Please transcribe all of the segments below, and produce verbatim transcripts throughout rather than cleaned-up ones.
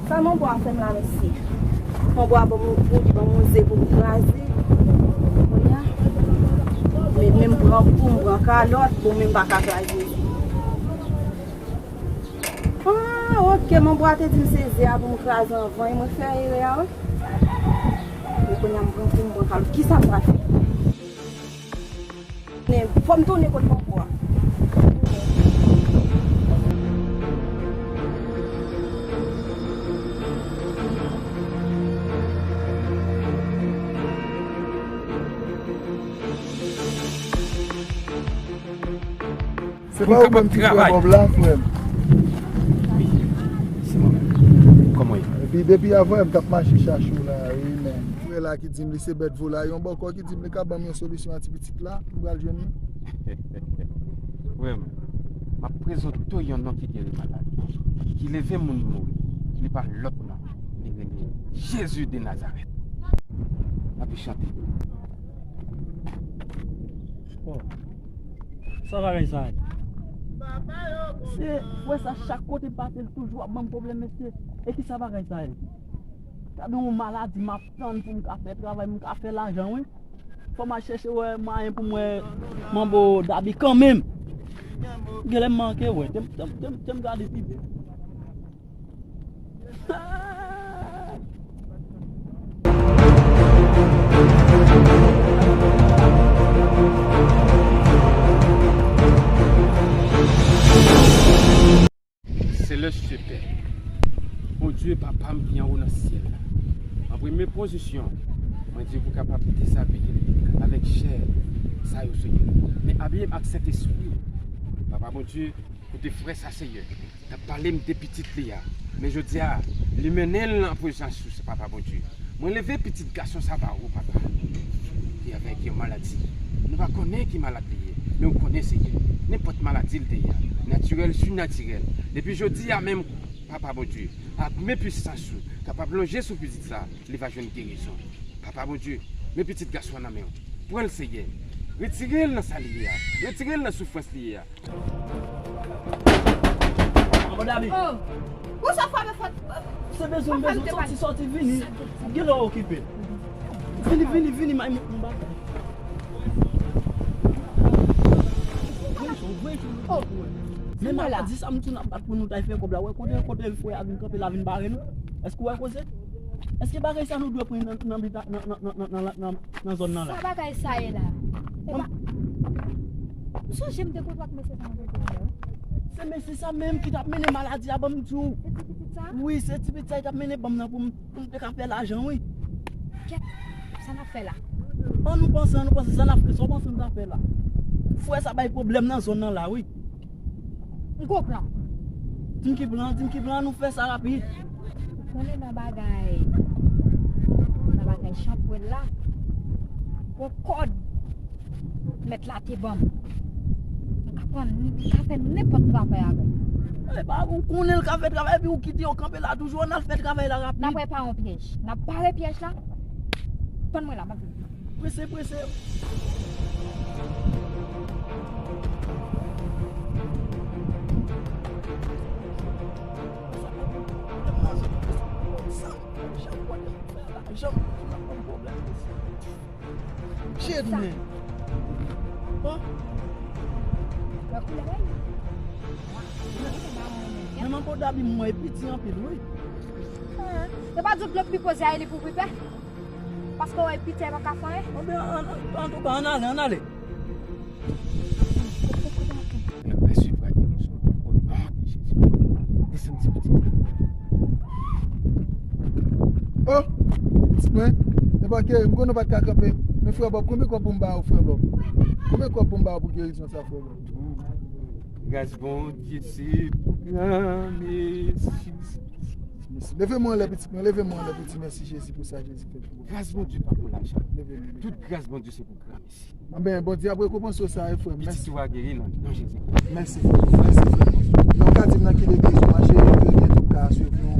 Sa manbo a fè m la, mesye. Manbo a ban m yon kou, li ban m yon ze pou m kraze. Kounye a, men, men m pran kou, m pran kalòt, bon, men m pa ka kraze. Ah, ok, manbo a te di m se ze a pou m kraze anvan, e mwen fè erè a, wi. Men kounye a m pran kou, m pran kalòt. Kisa m pral fè? Men fò m tounen kot manbo a. Se pa ou menm ki fè kòb la, frè m? Wi, se mwen menm. Kòman w ye? Epi depi avan yè m t ap mache chache w la, wi, men. Frè la ki di m li se bèt volay, yon bòkò ki di m li ka ban m yon solisyon a ti pitit la, m pral jwenn li. Frè m, m ap prezante w yon non ki geri malad, ki leve moun mouri, li pa lòt non, li rele Jezi de Nazarèt. N ap chante. Oh. Sa bagay sa ye? Se frè sa, chak kote m pase, l toujou ap ban m pwoblèm, mesye. E ki sa bagay sa ye? Gade yon maladi m ap tann pou m ka fè travay, m ka fè lajan, wi. Fò m al chèche wè mwayen pou m wè manbo Dabi kanmenm. Genlè m manke wè. Te m, te m, te m, te m gade pi byen. Selès Pè, Bondye Papa m ki anwo nan syèl la, an premye pozisyon, mwen di w pou kapab dezabiye l avèk chè sa yo, Senyè, men abiye m ak Sentespri w, Papa Bondye, kote frè sa, Senyè, t ap pale m de pitit li a. Men jodi a, li mennen l nan prezans ou, Papa Bondye. Mwen leve pitit gason sa ba ou, Papa. Li avèk yon maladi. Nou pa konnen ki malad li ye, men ou konnen, Senyè. Nenpòt maladi l te ye a, natirèl, sinatirèl. Depi jodi a menm, Papa Bondye, ak men pisans ou, kapab lonje sou pitit sa, li va jwenn gerizon. Papa Bondye, men pitit gason an nan men w. Pran l, Senyè. Retire l nan sa li ye a. Retire l nan soufrans li ye a. Manbo Dabi. Oh! Ou sa frape fòt. Se bezwen, bezwen. Sòti, sòti, vini. Gen lè w okipe. Vini, vini, vini, may mont yon bagay. Oh! Men maladi sa m di w n ap bat pou nou t al fè kòb la. Wè kote, kote frè a vin kanpe la, vin bare nou. Èske w wè koze? Èske bagay sa nou dwe pran nan, nan, nan, nan zòn nan la? Sa bagay sa ye la? Epa, m sonje m te kontre ak mesye sa nan kote a, wi. Se mesye sa menm ki t ap mennen maladi a ban m di w. Se ti pitit sa? Wi, se ti pitit sa li t ap mennen ban m nan pou m, pou m te ka fè lajan, wi. Kèt, sa n ap fè la? An nou panse, an nou panse, sa n ap fè, sa w panse n ta fè la? Frè sa bay pwoblèm nan zòn nan la, wi. M gon plan. Di m ki plan, di m ki plan, nou fè sa rapid. Ou konnen nan bagay, nan bagay chanpwèl la, gon kòd mèt la te ban m. Mwen ka pran, m ka fè nenpòt travay avè l. Epa, ou konnen l ka fè travay, epi ou kite yo kanpe la toujou, ann al fè travay la rapid. N ap repare yon pyèj. N ap pare pyèj la. Tann mwen la, m ap vini. Prese, prese. Shit, man. Bon. Men manbo Dabi mwen piti anpil, wi. E pa di w dlo pi poze a, e li pou pi pè. Paske w wè piti a pa ka fè anyen. Anben, an, an, antouka, ann ale, ann ale. Nan pèsevwa gerizon o non de Jezi. Desann ti pitit la. Oh! Pitit mwen, e pa ke m konnen w pa t ka kanpe. Men frè Bob, konbyen kòb pou m ba ou, frè Bob? Konbyen kòb pou m ba ou pou gerizon sa, frè Bob? Gras Bondye se pou gran mesi. Leve men w anlè, pitit mwen, leve men w anlè pou w di mèsi Jezi pou sa Jezi fè pou ou. Gras Bondye pa pou lajan. Leve men w. Tout gras Bondye se pou granmesi. Anben, Bondye ap rekonpanse w sa, wi, frè m. Mèsi. Pitit ou a geri nan non Jezi. Mèsi, frè m. Mèsi, frè m. Men w ka di m nan ki legliz ou mache, pou yo gen tou ka swiv nou.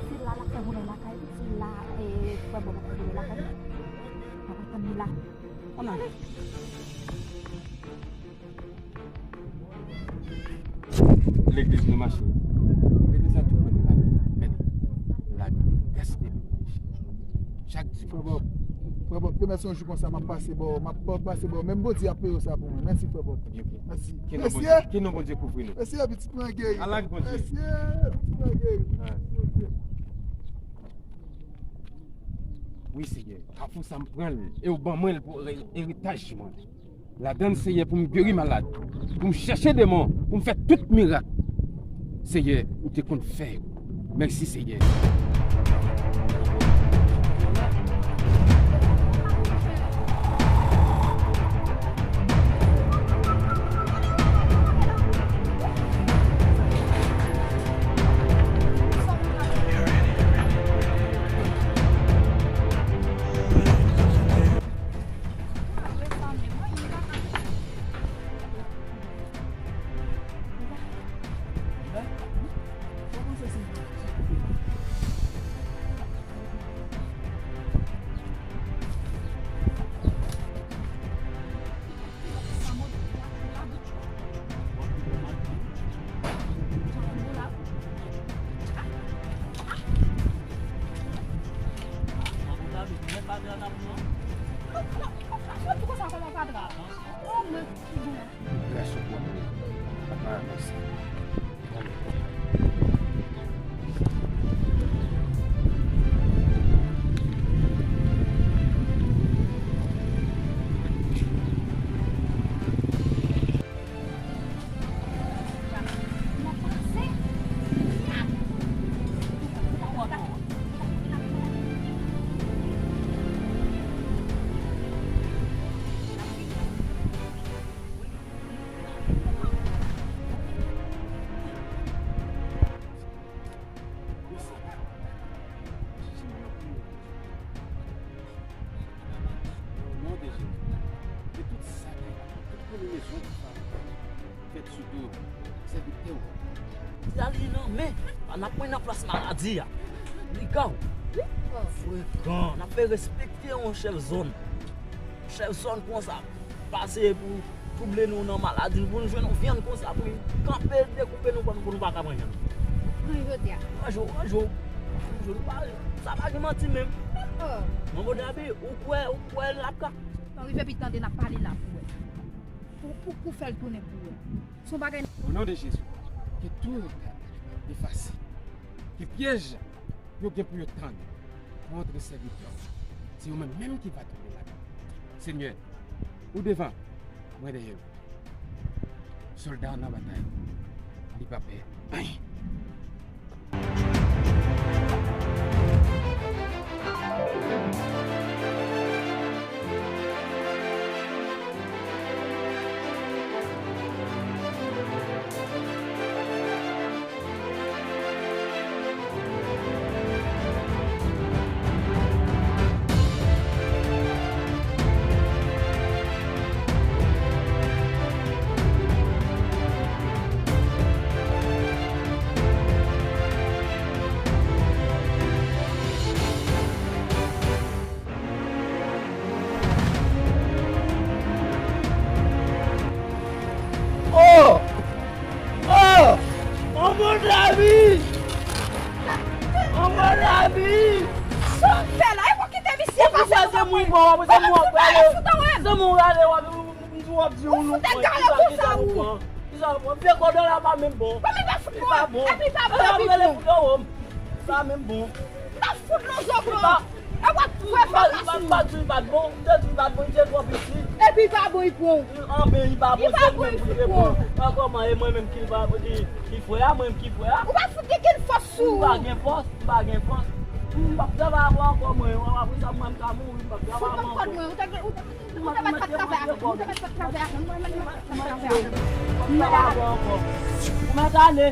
Se la l ap fè volè lakay li, se la, e, frè Bòb ap fè volè lakay li. Papa tann li la. Ann ale. Legliz nou mache. Legliz la tout kote la. Men la gaspiye. Chak dimanch. Frè Bòb, frè Bòb, demen se yon jou konsa, m ap pase bò, m ap pase bò. Menm Bondye ap peye w sa pou mwen. Mèsi, frè Bòb. Mèsi. Ke non Bondye, ke non Bondye kouvri nou. Mèsi, pitit mwen geri. Ala k Bondye. Mèsi, pitit mwen geri. Wi, Senyè, kafou sa m pran l, e w ban mwen l pou eri-, eritaj mwen. Ladan l, Senyè, pou m geri malad, pou m chèche demon, pou m fè tout mirak. Senyè, ou te konn fè yo. Mèsi, Senyè. Gras ou pwòp. Papa, mèsi. O non de Jezi, ke tout sa ki la, tout konbinezon ki fè fèt sou do sèvitè w. Di al li nan men, pa n ap pran nan plas maladi a. Li ka w. Frekan, n ap fè respekte yon chèf zòn. Chèf zòn konsa, pase pou twouble nou nan maladi, pou nou jwenn yon vyann konsa, pou li kanpe, dekoupe nou, pou nou, pou nou pa ka pran vyann. Pran jodi a. Pran jou, pran jou. Pran jou, nou pa, sa pa gen manti menm. Oh. Manbo Dabi, ou kwè, ou kwè l ap ka. Tan rive pi tande n ap pale la pou wè. Pou, pou, pou fè l tounen pou wè. Se yon bagay. O non de Jezi, ke tou retard efase. Ke pyèj yo gen pou yo tann kont sèvitè w. Se yo menm menm ki va tonbe ladan. Senyè, ou devan, mwen dèyè w. Sòlda w nan batay, li pa pè anyen. Oh! Oh! Manman David! Manman David! Sa w fè la? E pou kite misye pase pou mwen. Ou fè se mwen, w ap prale. Se mwen w rale, w ap, w ap di yon non. Ou fout egalè konsa ou. Kisa w pran? Vye kòdon la pa menm bon. Kòman li pa fout bon? Li pa bon. Epi li pa bon, epi li pa bon. Li pa menm bon. Li pa fout non zòk non. E w ap fè fè w pa sou. M pa di li pa t bon, m te di li pa t bon, li te twò piti. Epi li pa bon, li pran w. Anben, li pa bon, se li menm pou li te pran. Ankò mwen, e mwen menm ki pa, ki, ki frè a, mwen menm ki frè a. Ou pa fout gen kenn fòs sou ou. M pa gen fòs, m pa gen fòs. M p ap travay avè w ankò mwen, apre sa mwen m ka mouri, m p ap travay avè w ankò. Fout nan kòd mwen, ou te, ou te, ou te mèt pa t travay avè m, ou te mèt pa t travay avè m, mwen menm mwen pa t travay avè w. M p ap travay avè w ankò. Ou mèt ale.